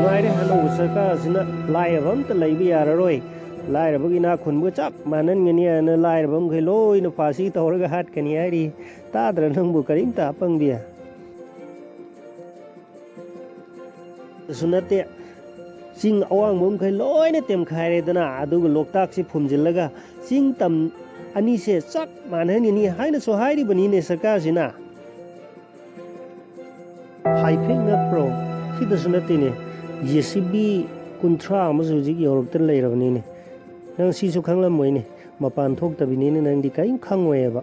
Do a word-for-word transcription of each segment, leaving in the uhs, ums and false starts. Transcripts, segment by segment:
ꯅꯨꯡꯉꯥꯏꯔꯦ, ꯑꯅꯧꯕ ꯁꯔꯀꯥꯔꯁꯤꯅ ꯂꯥꯏꯔꯕ ꯑꯝꯇ ꯂꯩꯕ ꯌꯥꯔꯔꯣꯏ, ꯂꯥꯏꯔꯕꯒꯤ ꯏꯅꯥꯛ ꯈꯨꯟꯕꯒ ꯆꯞ ꯃꯥꯟꯅꯟꯒꯅꯤ ꯍꯥꯏꯅ ꯂꯥꯏꯔꯕ ꯃꯈꯩ ꯂꯣꯏꯅ ꯐꯥꯁꯤ ꯇꯧꯔꯒ ꯍꯥꯠꯀꯅꯤ ꯍꯥꯏꯔꯤ꯫ ꯇꯥꯗ꯭ꯔ ꯅꯪꯕꯨ ꯀꯔꯤꯝꯇ, ꯑꯄꯪꯕꯤ? ꯁꯨ ꯅꯠꯇꯦ, ꯆꯤꯡ ꯑꯋꯥꯡꯕ ꯃꯈꯩ ꯂꯣꯏꯅ ꯇꯦꯝꯈꯥꯏꯔꯦꯗꯅ, ꯑꯗꯨꯒ ꯂꯣꯛꯇꯥꯛꯁꯤ ꯐꯨꯝꯖꯤꯜꯂꯒ ꯆꯤꯡ ꯇꯝ ꯑꯅꯤꯁꯦ ꯆꯞ ꯃꯥꯟꯅꯍꯟꯒꯅꯤ ꯍꯥꯏꯅꯁꯨ ꯍꯥꯏꯔꯤꯕꯅꯤꯅꯦ ꯁꯔꯀꯥꯔꯁꯤꯅ꯫ ꯍꯥꯏꯐꯦꯠ ꯉꯛꯄ꯭ꯔꯣ? ꯁꯤꯗꯁꯨ ꯅꯠꯇꯦꯅꯦ, ꯖꯦ ꯁꯤ ꯕꯤ ꯀꯨꯟꯊ꯭ꯔꯥ ꯑꯃꯁꯨ ꯍꯧꯖꯤꯛ ꯌꯧꯔꯛꯇꯅ ꯂꯩꯔꯕꯅꯤꯅꯦ꯫ ꯅꯪ ꯁꯤꯁꯨ ꯈꯪꯂꯝꯃꯣꯏꯅꯦ, ꯃꯄꯥꯟ ꯊꯣꯛꯇꯕꯤꯅꯤꯅ ꯅꯪꯗꯤ ꯀꯔꯤꯝ ꯈꯪꯉꯣꯏꯑꯕ꯫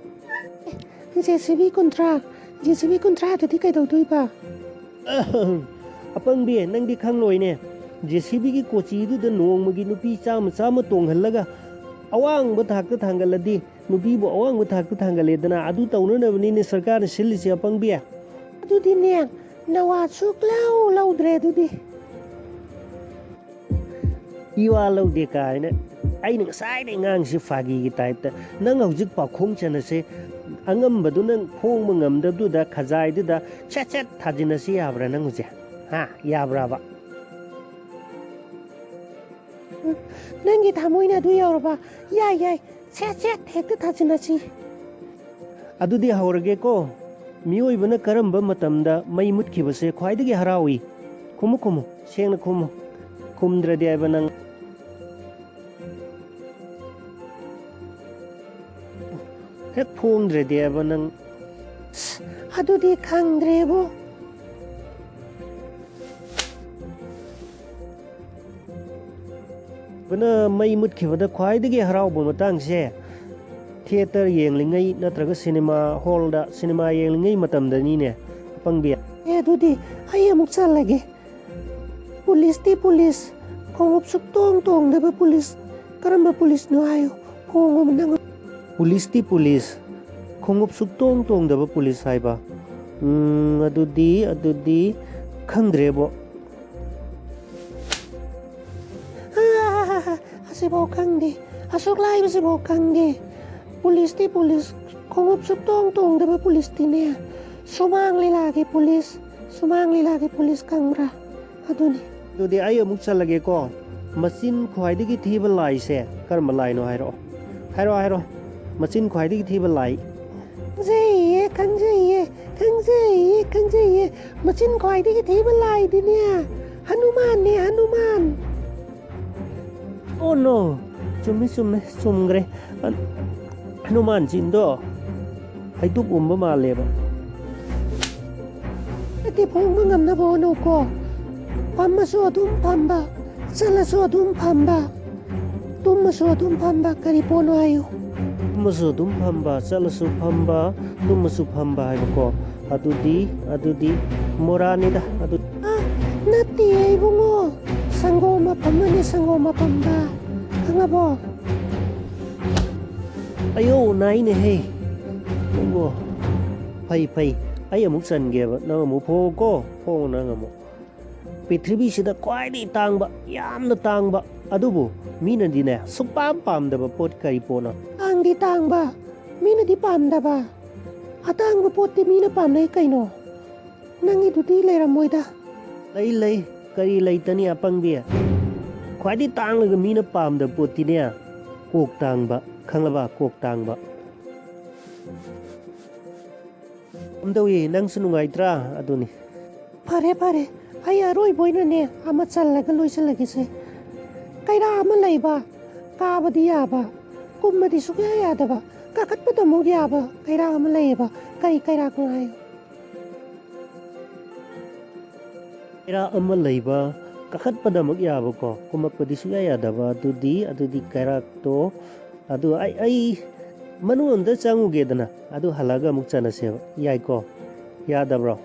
ꯖꯦ ꯁꯤ ꯕꯤ ꯀꯨꯟꯊ꯭ꯔꯥ? ꯖꯦ ꯁꯤ ꯕꯤ ꯀꯨꯟꯊ꯭ꯔꯥꯗꯨꯗꯤ ꯀꯩꯗꯧꯗꯣꯏꯕ? ꯑꯄꯪꯕꯤ, ꯅꯪꯗꯤ ꯈꯪꯂꯣꯏꯅꯦ꯫ ꯖꯦ ꯁꯤ ꯕꯤꯒꯤ ꯀꯣꯆꯤꯗꯨꯗ ꯅꯣꯡꯃꯒꯤ ꯅꯨꯄꯤ ꯆꯥꯝꯃ ꯆꯥꯝꯃ ꯇꯣꯡꯍꯜꯂꯒ ꯑꯋꯥꯡꯕ ꯊꯥꯛꯇ ꯊꯥꯡꯒꯠꯂꯗꯤ, ꯅꯨꯄꯤꯕꯨ ꯑꯋꯥꯡꯕ ꯊꯥꯛꯇ ꯊꯥꯡꯒꯠꯂꯦꯗꯅ, ꯑꯗꯨ ꯇꯧꯅꯅꯕꯅꯤꯅꯦ ꯁꯔꯀꯥꯔꯅ ꯁꯤꯜꯂꯤꯁꯦ, ꯑꯄꯪꯕꯤ꯫ ꯑꯗꯨꯗꯤꯅꯦ, ꯅꯋꯥ ꯁꯨꯛꯂꯧ ꯂꯧꯗ꯭ꯔꯦ ꯑꯗꯨꯗꯤ꯫ ꯏꯋꯥ ꯂꯧꯗꯦ ꯀꯥꯏꯅ꯫ ꯑꯩꯅ ꯉꯁꯥꯏꯗꯩ ꯉꯥꯡꯉꯤꯁꯤ ꯐꯥꯒꯤꯒꯤ ꯇꯥꯏꯞꯇ꯫ ꯅꯪ ꯍꯧꯖꯤꯛ ꯄꯥꯈꯣꯡ ꯆꯟꯅꯁꯦ, ꯑꯉꯝꯕꯗꯨ ꯅꯪ ꯐꯣꯡꯕ ꯉꯝꯗꯕꯗꯨꯗ ꯈꯖꯥꯏꯗꯨꯗ ꯁꯦꯠ ꯁꯦꯠ ꯊꯥꯖꯤꯟꯅꯁꯤ ꯌꯥꯕ꯭ꯔꯥ ꯅꯪ ꯍꯧꯖꯤꯛ? ꯍꯥ? ꯌꯥꯕ꯭ꯔꯥꯕ? ꯅꯪꯒꯤ ꯊꯃꯣꯏꯅ ꯑꯗꯨ ꯌꯧꯔꯕ? ꯌꯥꯏ, ꯌꯥꯏ, ꯁꯦꯠ ꯁꯦꯠ ꯍꯦꯛꯇ ꯊꯥꯖꯤꯟꯅꯁꯤ꯫ ꯑꯗꯨꯗꯤ ꯍꯧꯔꯒꯦꯀꯣ꯫ ꯃꯤꯑꯣꯏꯕꯅ ꯀꯔꯝꯕ ꯃꯇꯝꯗ ꯃꯩ ꯃꯨꯠꯈꯤꯕꯁꯦ ꯈ꯭ꯋꯥꯏꯗꯒꯤ ꯍꯔꯥꯎꯏ? ꯈꯨꯝꯃꯨ, ꯈꯨꯝꯃꯨ, ꯁꯦꯡꯅ ꯈꯨꯝꯃꯨ꯫ ꯈꯨꯝꯗ꯭ꯔꯗꯤ ꯍꯥꯏꯕ ꯅꯪ꯫ ꯍꯦꯛ ꯐꯣꯡꯗ꯭ꯔꯗꯤ ꯍꯥꯏꯕ ꯅꯪ꯫ ꯑꯁ, ꯑꯗꯨꯗꯤ ꯈꯪꯗ꯭ꯔꯦꯕꯣ꯫ ꯕꯅ ꯃꯩ ꯃꯨꯠꯈꯤꯕꯗ ꯈ꯭ꯋꯥꯏꯗꯒꯤ ꯍꯔꯥꯎꯕ ꯃꯇꯥꯡꯁꯦ ꯊꯤꯌꯦꯇꯔ ꯌꯦꯡꯂꯤꯉꯩ ꯅꯠꯇ꯭ꯔꯒ ꯁꯤꯅꯦꯃꯥ ꯍꯣꯜꯗ ꯁꯤꯅꯦꯃꯥ ꯌꯦꯡꯂꯤꯉꯩ ꯃꯇꯝꯗꯅꯤꯅꯦ, ꯑꯄꯪꯕꯤ꯫ ꯑꯦ, ꯑꯗꯨꯗꯤ ꯑꯩ ꯑꯃꯨꯛ ꯆꯜꯂꯒꯦ꯫ ꯄꯨꯂꯤꯁꯇꯤ ꯄꯨꯂꯤꯁ, ꯈꯣꯡꯎꯞ ꯁꯨꯛꯇꯣꯡ ꯇꯣꯡꯗꯕ ꯄꯨꯂꯤꯁ꯫ ꯀꯔꯝꯕ ꯄꯨꯂꯤꯁꯅꯣ ꯍꯥꯏꯌꯨ, ꯈꯣꯡꯉꯨ ꯅꯪ꯫ ꯄꯨꯂꯤꯁꯇꯤ ꯄꯨꯂꯤꯁ, ꯈꯣꯡꯎꯞ ꯁꯨꯛꯇꯣꯡ ꯇꯣꯡꯗꯕ ꯄꯨꯂꯤꯁ ꯍꯥꯏꯕ꯫ ꯎꯝ, ꯑꯗꯨꯗꯤ, ꯑꯗꯨꯗꯤ ꯈꯪꯗ꯭ꯔꯦꯕꯣ꯫ ꯑꯁꯤꯐꯥꯎ ꯈꯪꯗꯦ, ꯑꯁꯨꯛ ꯂꯥꯏꯕꯁꯤꯐꯥꯎ ꯈꯪꯗꯦ꯫ ꯄꯨꯂꯤꯁꯇꯤ ꯄꯨꯂꯤꯁ, ꯈꯣꯡꯎꯞ ꯁꯨꯛꯇꯣꯡ ꯇꯣꯡꯗꯕ ꯄꯨꯂꯤꯁꯇꯤꯅꯦ, ꯁꯨꯃꯥꯡ ꯂꯤꯂꯥꯒꯤ ꯄꯨꯂꯤꯁ, ꯁꯨꯃꯥꯡ ꯂꯤꯂꯥꯒꯤ ꯄꯨꯂꯤꯁ ꯈꯪꯕ꯭ꯔꯥ? ꯑꯗꯨꯅꯤ꯫ ꯑꯗꯨꯗꯤ ꯑꯩ ꯑꯃꯨꯛ ꯆꯜꯂꯒꯦꯀꯣ꯫ ꯃꯆꯤꯟ ꯈ꯭ꯋꯥꯏꯗꯒꯤ ꯊꯤꯕ ꯂꯥꯏꯁꯦ ꯀꯔꯝꯕ ꯂꯥꯏꯅꯣ ꯍꯥꯏꯔꯛꯑꯣ꯫ ꯍꯥꯏꯔꯛꯑꯣ, ꯍꯥꯏꯔꯛꯑꯣ꯫ ꯃꯆꯤꯟ ꯈ꯭ꯋꯥꯏꯗꯒꯤ ꯊꯤꯕ ꯂꯥꯏ꯫ ꯈꯪꯖꯩꯌꯦ, ꯈꯪꯖꯩꯌꯦ, ꯈꯪꯖꯩꯌꯦ, ꯈꯪꯖꯩꯌꯦ꯫ ꯃꯆꯤꯟ ꯈ꯭ꯋꯥꯏꯗꯒꯤ ꯊꯤꯕ ꯂꯥꯏꯗꯤꯅꯦ, ꯍꯅꯨꯃꯥꯟꯅꯦ, ꯍꯅꯨꯃꯥꯟ꯫ ꯑꯣ ꯅꯣ! ꯆꯨꯝꯃꯦ, ꯆꯨꯝꯃꯦ, ꯆꯨꯝꯈ꯭ꯔꯦ꯫ ꯍꯅꯨꯃꯥꯟ ꯆꯤꯟꯗꯣ ꯍꯩꯇꯨꯞ ꯎꯝꯕ ꯃꯥꯜꯂꯦꯕ꯫ ꯅꯠꯇꯦ, ꯐꯣꯡꯕ ꯉꯝꯅꯕ ꯍꯣꯠꯅꯧꯀꯣ꯫ ꯐꯝꯃꯁꯨ ꯑꯗꯨꯝ ꯐꯝꯕ, ꯆꯠꯂꯁꯨ ꯑꯗꯨꯝ ꯐꯝꯕ, ꯇꯨꯝꯃꯁꯨ ꯑꯗꯨꯝ ꯐꯝꯕ, ꯀꯔꯤ ꯄꯣꯠꯅꯣ ꯍꯥꯏꯌꯨ? ꯇꯨꯝꯃꯁꯨ ꯑꯗꯨꯝ ꯐꯝꯕ, ꯆꯠꯂꯁꯨ ꯐꯝꯕ, ꯇꯨꯝꯃꯁꯨ ꯐꯝꯕ ꯍꯥꯏꯕꯀꯣ꯫ ꯑꯗꯨꯗꯤ, ꯑꯗꯨꯗꯤ ꯃꯣꯔꯥꯅꯤꯗ꯫ ꯑꯗꯨ ꯑ, ꯅꯠꯇꯦ ꯏꯕꯨꯡꯉꯣ, ꯁꯪꯒꯣꯝ ꯑꯐꯝꯕꯅꯦ, ꯁꯪꯒꯣꯝ ꯑꯐꯝꯕ꯫ ꯈꯪꯉꯕꯣ? ꯑꯌꯣ, ꯅꯥꯏꯅꯦꯍꯦ꯫ ꯅꯪꯕꯣ꯫ ꯐꯩ, ꯐꯩ꯫ ꯑꯩ ꯑꯃꯨꯛ ꯆꯟꯒꯦꯕ꯫ ꯅꯪ ꯑꯃꯨꯛ ꯐꯣꯡꯉꯣꯀꯣ꯫ ꯐꯣꯡꯉꯣ ꯅꯪ ꯑꯃꯨꯛ꯫ ꯄ꯭ꯔꯤꯊꯤꯕꯤꯁꯤꯗ ꯈ꯭ꯋꯥꯏꯗꯒꯤ ꯇꯥꯡꯕ, ꯌꯥꯝꯅ ꯇꯥꯡꯕ, ꯑꯗꯨꯕꯨ ꯃꯤꯅꯗꯤꯅꯦ ꯁꯨꯛꯄꯥꯝ ꯄꯥꯝꯗꯕ ꯄꯣꯠ ꯀꯔꯤ ꯄꯣꯠꯅꯣ? ꯇꯥꯡꯗꯤ ꯇꯥꯡꯕ, ꯃꯤꯅꯗꯤ ꯄꯥꯝꯗꯕ꯫ ꯑꯇꯥꯡꯕ ꯄꯣꯠꯇꯤ ꯃꯤꯅ ꯄꯥꯝꯅꯩ ꯀꯩꯅꯣ? ꯅꯪꯒꯤꯗꯨꯗꯤ ꯂꯩꯔꯝꯃꯣꯏꯗ꯫ ꯂꯩ, ꯂꯩ꯫ ꯀꯔꯤ ꯂꯩꯇꯅꯤ, ꯑꯄꯪꯕꯤ? ꯈ꯭ꯋꯥꯏꯗꯒꯤ ꯇꯥꯡꯂꯒ ꯃꯤꯅ ꯄꯥꯝꯗꯕ ꯄꯣꯠꯇꯤꯅꯦ, ꯀꯣꯛ ꯇꯥꯡꯕ꯫ ꯈꯪꯂꯕ? ꯀꯣꯛ ꯇꯥꯡꯕ꯫ ꯀꯝꯗꯧꯏ? ꯅꯪꯁꯨ ꯅꯨꯡꯉꯥꯏꯇ꯭ꯔꯥ? ꯑꯗꯨꯅꯤ꯫ ꯐꯔꯦ, ꯐꯔꯦ꯫ ꯑꯩ ꯑꯔꯣꯏꯕ ꯑꯣꯏꯅꯅꯦ ꯑꯃ ꯆꯜꯂꯒ ꯂꯣꯏꯁꯤꯜꯂꯒꯦꯁꯦ꯫ ꯀꯩꯔꯥꯛ ꯑꯃ ꯂꯩꯕ, ꯀꯥꯕꯗꯤ ꯌꯥꯕ, ꯀꯨꯝꯕꯗꯤ ꯁꯨꯛꯌꯥ ꯌꯥꯗꯕ, ꯀꯥꯈꯠꯄꯗ ꯑꯃꯨꯛ ꯌꯥꯕ ꯀꯩꯔꯥꯛ ꯑꯃ ꯂꯩꯌꯦꯕ꯫ ꯀꯔꯤ ꯀꯩꯔꯥꯛꯅꯣ ꯍꯥꯏꯌꯨ? ꯀꯩꯔꯥꯛ ꯑꯃ ꯂꯩꯕ, ꯀꯥꯈꯠꯄꯗ ꯑꯃꯨꯛ ꯌꯥꯕꯀꯣ, ꯀꯨꯝꯃꯛꯄꯗꯤ ꯁꯨꯛꯌꯥ ꯌꯥꯗꯕ꯫ ꯑꯗꯨꯗꯤ, ꯑꯗꯨꯗꯤ ꯀꯩꯔꯥꯛꯇꯣ, ꯑꯗꯨ ꯑꯩ, ꯑꯩ ꯃꯅꯨꯡ ꯑꯝꯇ ꯆꯪꯉꯨꯒꯦꯗꯅ, ꯑꯗꯨ ꯍꯜꯂꯛꯑꯒ ꯑꯃꯨꯛ ꯆꯠꯅꯁꯦꯕ꯫ ꯌꯥꯏꯀꯣ? ꯌꯥꯗꯕ꯭ꯔꯣ?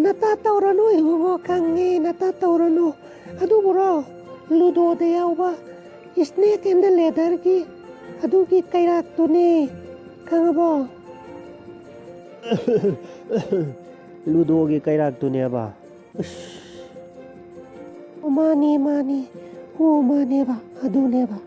ꯅꯇꯥ ꯇꯧꯔꯅꯨ ꯏꯕꯨꯡꯉꯣ, ꯈꯪꯉꯦ, ꯅꯇꯥ ꯇꯧꯔꯅꯨ꯫ ꯑꯗꯨꯕꯨꯔꯣ, ꯂꯨꯗꯣꯗ ꯌꯥꯎꯕ Snake and the Ladderꯒꯤ ꯑꯗꯨꯒꯤ ꯀꯩꯔꯥꯛꯇꯨꯅꯦ, ꯈꯪꯉꯕꯣ? ꯂꯨꯗꯣꯒꯤ ꯀꯩꯔꯥꯛꯇꯨꯅꯦꯕ꯫ ꯏꯁ꯫ ꯑꯣ, ꯃꯥꯅꯦ, ꯃꯥꯅꯦ꯫ ꯑꯣ, ꯃꯥꯅꯦꯕ, ꯑꯗꯨꯅꯦꯕ꯫